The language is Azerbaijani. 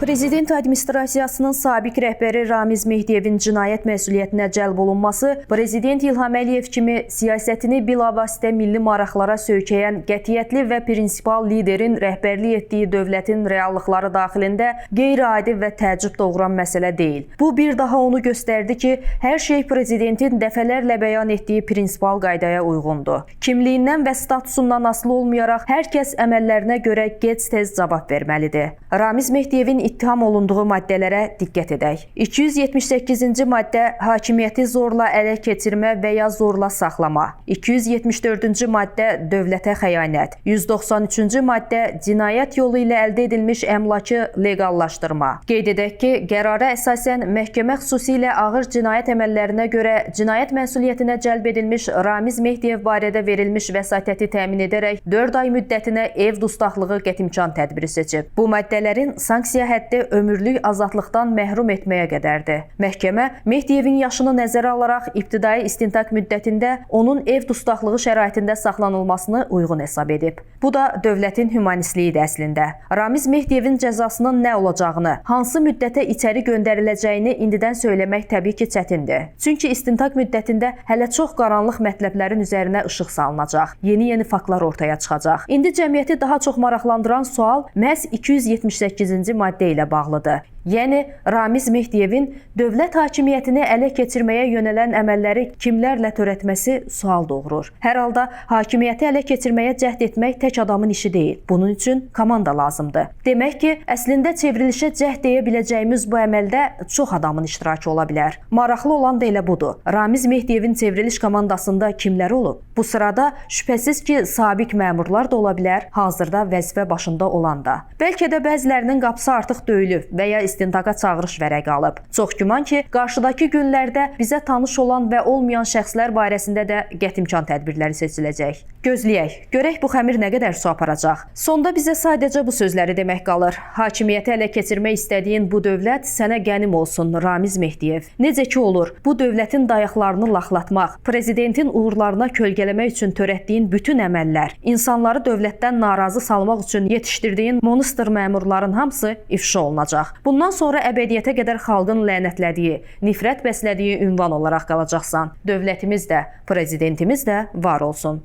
Prezident administrasiyasının sabiq rəhbəri Ramiz Mehdiyevin cinayət məsuliyyətinə cəlb olunması Prezident İlham Əliyev kimi siyasətini bilavasitə milli maraqlara söykəyən qətiyyətli və prinsipal liderin rəhbərlik etdiyi dövlətin reallıqları daxilində qeyri-adi və təəccüb doğuran məsələ deyil. Bu bir daha onu göstərdi ki, hər şey prezidentin dəfələrlə bəyan etdiyi prinsipal qaydaya uyğundur. Kimliyindən və statusundan asılı olmayaraq hər kəs əməllərinə görə gec-tez cavab verməlidir. Ramiz Mehdiyevin ittiham olunduğu maddələrə diqqət edək. 278-ci maddə hakimiyyəti zorla ələ keçirmə və ya zorla saxlama. 274-cü maddə dövlətə xəyanət. 193-cü maddə cinayət yolu ilə əldə edilmiş əmlakı leqallaşdırma. Qeyd edək ki, qərara əsasən məhkəmə xüsusilə ağır cinayət əməllərinə görə cinayət məsuliyyətinə cəlb edilmiş Ramiz Mehdiyev barədə verilmiş vəsatəti təmin edərək 4 ay müddətinə ev dustaqlığı qətimkan tədbiri seçib. Bu maddələrin sanksiya həddi ömürlük azadlıqdan məhrum etməyə qədərdir. Məhkəmə Mehdiyevin yaşını nəzərə alaraq ibtidai istintaq müddətində onun ev dustaqlığı şəraitində saxlanılmasını uyğun hesab edib. Bu da dövlətin humanistliyidir əslində. Ramiz Mehdiyevin cəzasının nə olacağını, hansı müddətə içəri göndəriləcəyini indidən söyləmək təbii ki, çətindir. Çünki istintaq müddətində hələ çox qaranlıq mətləblərin üzərinə işıq salınacaq. Yeni-yeni faktlar ortaya çıxacaq. İndi cəmiyyəti daha çox maraqlandıran sual məhz 278-ci maddə ilə bağlıdır. Yəni Ramiz Mehdiyevin dövlət hakimiyyətini ələ keçirməyə yönələn əməlləri kimlərlə törətməsi sual doğurur. Hər halda hakimiyyəti ələ keçirməyə cəhd etmək tək adamın işi deyil. Bunun üçün komanda lazımdır. Demək ki, əslində çevrilişə cəhd deyə biləcəyimiz bu əməldə çox adamın iştirakı ola bilər. Maraqlı olan da elə budur. Ramiz Mehdiyevin çevriliş komandasında kimlər olub? Bu sırada şübhəsiz ki, sabiq məmurlar da ola bilər, hazırda vəzifə başında olan da. Bəlkə də bəzilərinin qapısı artıq döyülüb və ya istintaqa çağırış vərəqi alıb. Çox güman ki, qarşıdakı günlərdə bizə tanış olan və olmayan şəxslər barəsində də qətimkan tədbirləri seçiləcək. Gözləyək, görək bu xəmir nə qədər su aparacaq. Sonda bizə sadəcə bu sözləri demək qalır. Hakimiyyəti ələ keçirmək istədiyin bu dövlət sənə qənim olsun, Ramiz Mehdiyev. Necə ki olur, bu dövlətin dayaqlarını laxlatmaq, prezidentin uğurlarına kölgələmək üçün törətdiyin bütün əməllər, insanları dövlətdən narazı salmaq üçün yetişdirdiyin monster məmurların hamısı ifşa olunacaq. Bundan sonra əbədiyyətə qədər xalqın lənətlədiyi, nifrət bəslədiyi ünvan olaraq qalacaqsan. Dövlətimiz də, prezidentimiz də var olsun.